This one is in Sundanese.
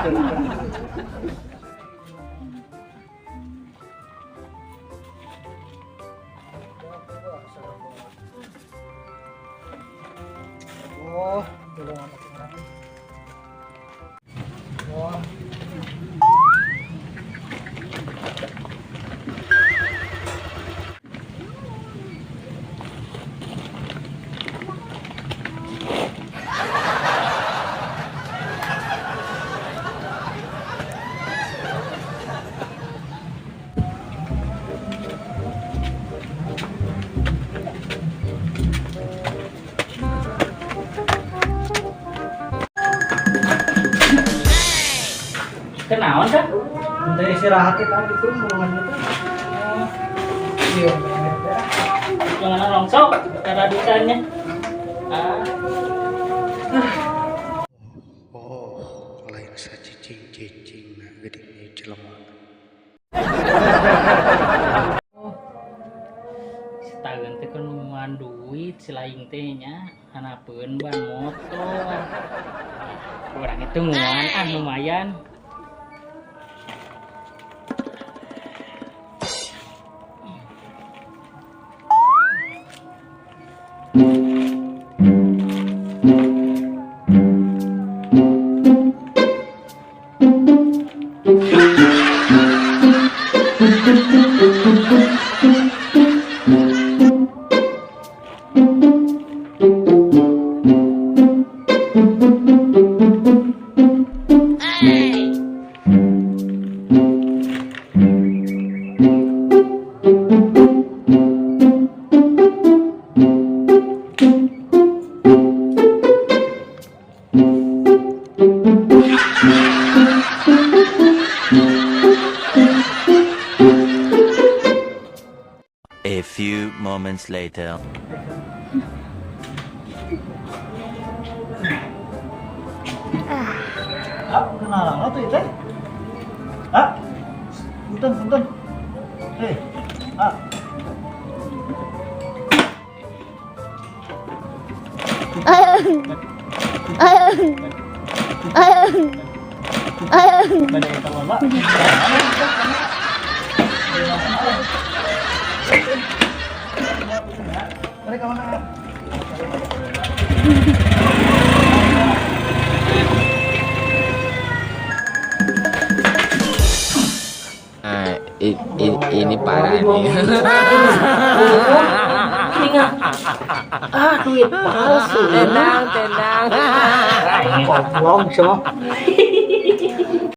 Oh, tulungan ako marami. Oh. Kenaon kan? Bentar istirahat kita gitu, tulungan gitu. Iya, bener. Jangan longsok karena duitannya. Ah. Oh, lain sacicing-cicing na geuning ieu jelema. Setageun teh kan nungguan duit si laing teh nya hanapeun ban motor. Urang itu ngungan ah lumayan. A few moments later. Ah, kenalan tuh itu. Ah, punten, punten. Hei, ah. Bade eta mah. Mereka mana? Nah, ini parah nih. Ah, duit palsu. Tenang, tenang. Goblok semua.